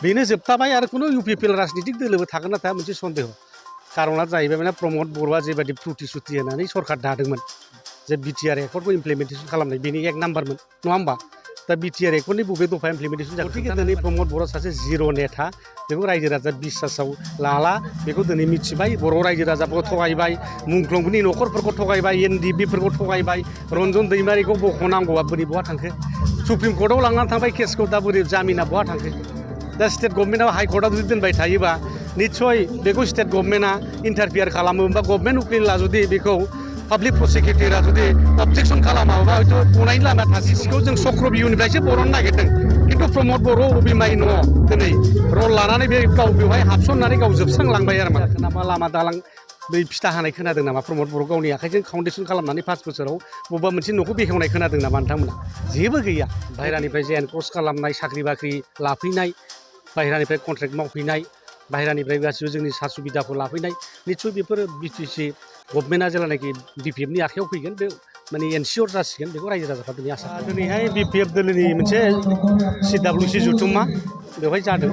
बेनो जोबथाबाय आरो कुनु इउपिपिएल राजनितिक दोलोबो थागोन ना थाया मोनसे सन्देह कारना जाहैबाय माने प्रमद बर'आ जेबादि फ्रुटि होनानै सरकार दादोंमोन जे बिटिआर एकर्डखौ इमप्लिमेन्टेसन खालामनाय बेनि एक नाम्बारमोन नङा होमबा दा बिटिआर एकर्डनि बबे दफा इमप्लिमेन्टेसन जागोन गतिके दिनै प्रमद बर'आ सासे जिर' नेता बेखौ रायजो राजा बिसासाव लाला बेखौ दिनै मिथिबाय बर' रायजो राजाफोरखौ थगायबाय मुंख्लंनि न'खरफोरखौ थगायबाय एनडिबिफोरखौ थगायबाय रन्जन दैमारिखौ बख'नांगौआ बोरै बहा थांखो सुप्रिम कर्टआव लांनानै थांबाय केसखौ दा बोरै जामिना बहा थांखो दा स्टेट गभर्नमेन्टआव हाइकर्टआव जुदि दोनबाय थायोबा निस्सय बेखौ स्टेट गभर्नमेन्टआ इन्टारफियार खालामो बा गभर्नमेन्ट उकिला जुदि बेखौ पाब्लिक प्रसिकिउटरा जुदि अबजेक्सन खालामाबा हयथ' गनायनि लामा थासिखौ जों चक्रबिउनिफ्रायसो बर'नो नागिरदों खिन्थु प्रमद बर' अबिमाय न' दिनै रल लानानै बे गाव बेवहाय हाबसननानै गाव जोबस्रांलांबाय आरो मा लामा दालां बै फिथा हानाय खोनादों नामा प्रमद बर' गावनि आखाइजों फाउन्डेसन खालामनानै 5 बोसोराव बबेबा मोनसे न'खौ बेखेवनाय खोनादों नामा नोंथांमोना जेबो गैया बाहेरानिफ्राय जे एनक्रस खालामनाय साख्रि बाख्रि लाफैनाय बाहेरानिफ्राय कन्ट्रेक्ट मावफैनाय बाहेरानिफ्राय गासिबो जोंनि सा सुबिदाखौ लाफैनाय निस्सय बेफोर बिटिसि गभर्नमेन्टआ जेब्लानाखि बिपिएफनि आखायाव फैगोन बे माने एनसियर जासिगोन बेखौ रायजो राजाफ्रा दिनै आसा दिनैहाय बिपिएफ दोलोनि मोनसे सिडब्लिउसि जथुम्मा बेवहाय जादों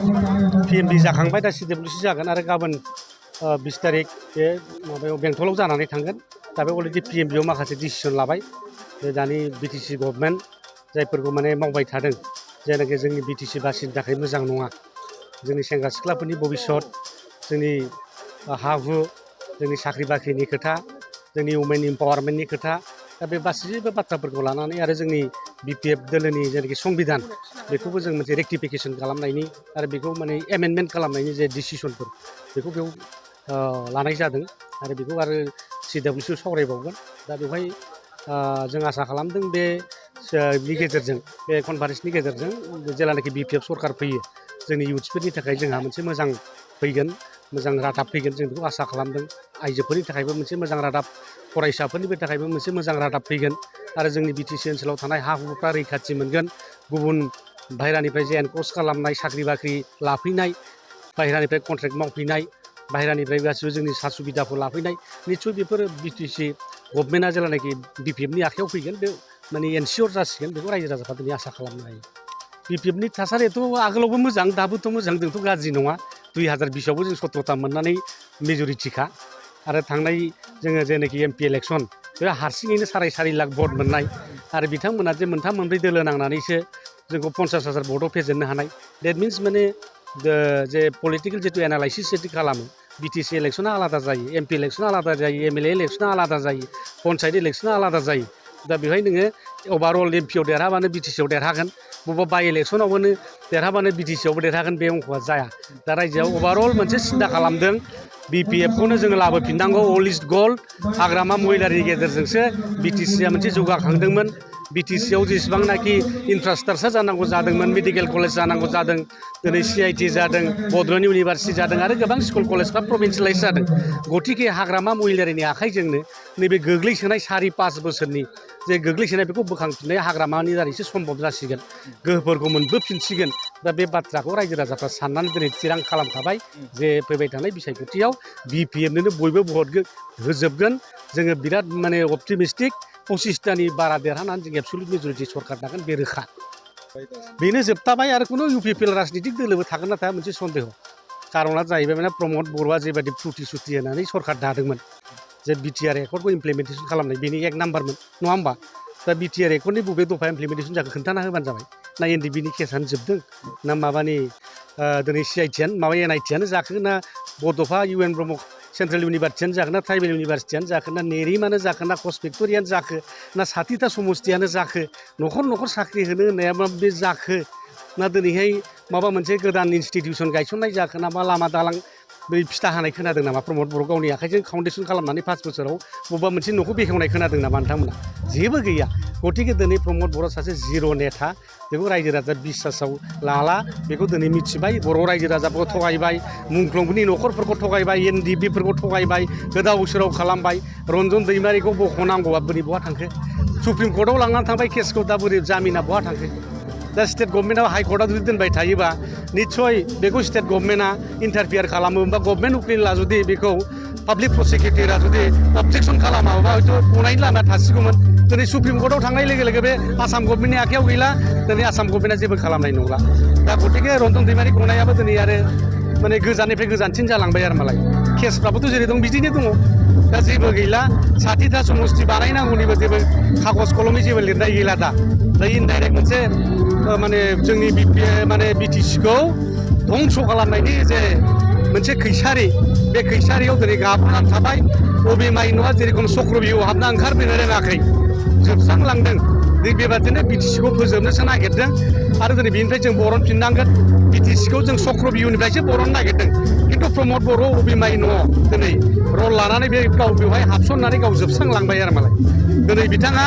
पिएमबि जाखांबाय दा सिडब्लिउसि जागोन आरो गाबोन 20 तारिख बे माबायाव बेंटलाव जानानै थांगोन दा बे अलरेडि पिएमबिआव माखासे डिसिसन लाबाय जे दानि बिटिसि गभर्नमेन्ट जायफोरखौ माने मावबाय थादों जायनाखि जोंनि बिटिसि बासिनि थाखाय मोजां नङा जोंनि सेंग्रा सिख्लाफोरनि भबिष्यत जोंनि हा हु जोंनि साख्रि बाख्रिनि खोथा जोंनि वुमेन इम्पावारमेन्टनि खोथा दा बे गासैबो बाथ्राफोरखौ लानानै आरो जोंनि बिपिएफ दोलोनि जेनाखि संबिधान बेखौबो जों मोनसे रेक्टिफिकेसन खालामनायनि आरो बेखौ माने एमेन्डमेन्ट खालामनायनि जे डिसिसनफोर बेखौ बेयाव लानाय जादों आरो बेखौ आरो सिडब्लिउसिआव सावरायबावगोन दा बेवहाय जों आसा खालामदों बे नि गेजेरजों बे कनफारेन्सनि गेजेरजों जेलानाखि बिपिएफ सरकार फैयो जोंनि इउथ्सफोरनि थाखाय जोंहा मोनसे मोजां फैगोन मोजां रादाब फैगोन जों बेखौ आसा खालामदों आइजोफोरनि थाखायबो मोनसे मोजां रादाब फरायसाफोरनिबो थाखायबो मोनसे मोजां रादाब फैगोन आरो जोंनि बिटिसि ओनसोलाव थानाय हा हुफ्रा रैखाथि मोनगोन गुबुन बाहेरानिफ्राय जे एनक्रस खालामनाय साख्रि बाख्रि लाफैनाय बाहेरानिफ्राय कन्ट्रेक्ट मावफैनाय बाहेरानिफ्राय गासिबो जोंनि सा सुबिदाखौ लाफैनाय निस्सय बेफोर बिटिसि गभर्नमेन्टआ जेब्लानाखि बिपिएफनि आखायाव फैगोन बे माने एनसियर जासिगोन बेखौ रायजो राजाफ्रा दिनै आसा खालामनो हायो बिपिएफनि थासारियाथ' आगोलावबो मोजां दाबोथ' मोजां जोंथ' गाज्रि नङा 2020आवबो जों 17ता मोननानै मेजरिटिखा आरो थांनाय जोङो जेनाखि एमपि इलेक्सन बे हारसिङैनो 4.5 लाख भट मोननाय आरो बिथांमोना जे मोनथाम मोनब्रै दोलो नांनानैसो जोंखौ 50,000 भटआव फेजेननो हानाय डेट मिन्स माने जे पलिटिकेल जितु एनालाइसिस जेथु खालामो बिटिसि इलेक्सना आलादा जायो एमपि इलेक्सना आलादा जायो एमएलए इलेक्सना आलादा जायो पन्चायत इलेक्सना आलादा जायो दा बेवहाय नोङो अभारअल एमपिआव देरहाबानो बिटिसिआव देरहागोन बबेबा बाइ इलेक्सनावबो देरहाबानो बिटिसिआवबो देरहागोन बे अंकआ जाया दा रायजोआव अभारअल मोनसे सिन्था खालामदों बिपिएफखौनो जोङो लाबोफिननांगौ अल इज गोल्ड हाग्रामा महिलारिनि गेजेरजोंसो बिटिसिआ मोनसे जौगाखांदोंमोन बिटिसिआव जेसेबांनाखि इनफ्रास्ट्राक्चार जानांगौ जादोंमोन मेडिकेल कलेज जानांगौ जादों दिनै सिआइटि जादों बड'लेण्ड इउनिभारसिटि जादों आरो गोबां स्कुल कलेजफ्रा प्रभिन्सियेलाइज जादों गतिके हाग्रामा महिलारिनि आखाइजोंनो नैबे गोग्लैसोनाय 4-5 बोसोरनि जे गोग्लैसोनाय बेखौ बोखांफिननाया हाग्रामानि दारैसो सम्भब जासिगोन गोहोफोरखौ मोनबोफिनसिगोन दा बे बाथ्राखौ रायजो राजाफ्रा साननानै दिनै थिरां खालामखाबाय जे फैबाय थानाय बिसायख'थियाव बिपिएफनोनो बयबो भट होजोबगोन जोङो बिराद माने अपटिमिस्टिक 25तानि बारा देरहानानै जों एबसुलुट मेजरिटि सरकार दागोन बे रोखा बेनो जोबथाबाय आरो कुनु इउपिपिएल राजनितिक दोलोबो थागोन ना थाया मोनसे सन्देह कारना जाहैबाय माने प्रमद बर'आ जेबादि फ्रुटि होनानै सरकार दादोंमोन जे बिटिआर एकर्डखौ इमप्लिमेन्टेसन खालामनाय बेनि एक नाम्बारमोन नङा होमबा दा बिटिआर एकर्डनि बबे दफा इमप्लिमेन्टेसन जाखो खोन्थाना होबानो जाबाय ना एनडिबिनि केसानो जोबदों ना माबानि दिनै सिआइटिआनो माबा एनआइटिआनो जाखो ना बड'फा इउएन ब्रह्म सेन्ट्रेल इउनिभारसिटियानो जाखो ना ट्राइबेल इउनिभारसिटियानो जाखो ना नेरिमानो जाखो ना कस फेक्ट'रियानो जाखो ना 60ता समस्तियानो जाखो न'खर न'खर साख्रि होनो होननाया मा बे जाखो ना दिनैहाय माबा मोनसे गोदान इनस्टिटिउसन गायसननाय जाखो ना मा लामा दालां बै फिथा हानाय खोनादों नामा प्रमद बर' गावनि आखाइजों फाउन्डेसन खालामनानै 5 बोसोराव बबेबा मोनसे न'खौ बेखेवनाय खोनादों नामा नोंथांमोना जेबो गैया गतिके दिनै प्रमद बर'आ सासे जिर' नेता बेखौ रायजो राजा बिसासाव लाला बेखौ दिनै मिथिबाय बर' रायजो राजाफोरखौ थगायबाय मुंख्लंनि न'खरफोरखौ थगायबाय एनडिबिफोरखौ थगायबाय गोदाव सोराव खालामबाय रन्जन दैमारिखौ बख'नांगौआ बोरै बहा थांखो सुप्रिम कर्टआव लांनानै थांबाय केसखौ दा बोरै जामिना बहा थांखो दा स्टेट गभर्नमेन्टआव हाइकर्टआव जुदि दोनबाय थायोबा निस्सय बेखौ स्टेट गभर्नमेन्टआ इन्टारफियार खालामो बा गभर्नमेन्ट उकिला जुदि बेखौ पाब्लिक प्रसिकिउटरा जुदि अबजेक्सन खालामाबा हयथ' गनायनि लामा थासिगौमोन दिनै सुप्रिम कर्टआव थांनाय लोगो लोगो बे आसाम गभर्नमेन्टनि आखायाव गैला दिनै आसाम गभर्नमेन्टआ जेबो खालामनाय नंला दा गतिके रन्जन दैमारि गनायाबो दिनै आरो माने गोजाननिफ्राय गोजानसिन जालांबाय आरो मालाय केसफ्राबोथ' जेरै दं बिदिनो दङ दा जेबो गैला 60टा समस्ति बानायनांगौनिबो जेबो कागज कलमै जेबो लिरनाय गैला दा इनडाइरेक्ट मोनसे माने जोंनि माने बिटिसिखौ धंस' खालामनायनि जे मोनसे खैसारि बे खैसारियाव दिनै गाब्रनानै थाबाय बबे माइन'आ जेरेखम चक्रबियाव हाबना ओंखारबोनो रोङाखै जोबस्रांलांदों दिनै बेबादिनो बिटिसिखौ फोजोबनोसो नागिरदों आरो दिनै बेनिफ्राय जों बरनफिननांगोन बिटिसिखौ जों चक्रबियुनिफ्रायसो बरननो नागिरदों खिन्थु प्रमद बर' बबे माइन' दिनै रल लानानै बे गाव बेवहाय हाबसननानै गाव जोबस्रांलांबाय आरो मालाय दिनै बिथाङा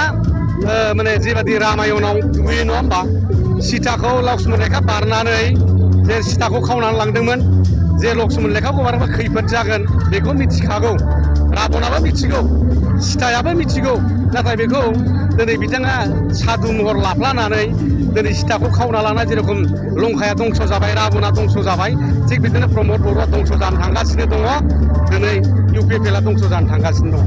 माने जेबादि रामायणाव नुयो नङा होमबा सीताखौ लक्ष्मण रेखा बारनानै जे सीताखौ खावनानै लांदोंमोन जे लक्ष्मण रेखाखौ बारबा खैफोद जागोन बेखौ मिथिखागौ राबनाबो मिथिगौ सीतायाबो मिथिगौ नाथाय बेखौ दिनै बिथाङा सादु महर लाफ्लानानै दिनै सीताखौ खावना लाना जेरखम लंकाया दंस' जाबाय राबना दंस' जाबाय थिग बिदिनो प्रमद बर'आ दंस' जानो थांगासिनो दङ दिनै इउ पि पि एल आ दंस' जानो थांगासिनो दङ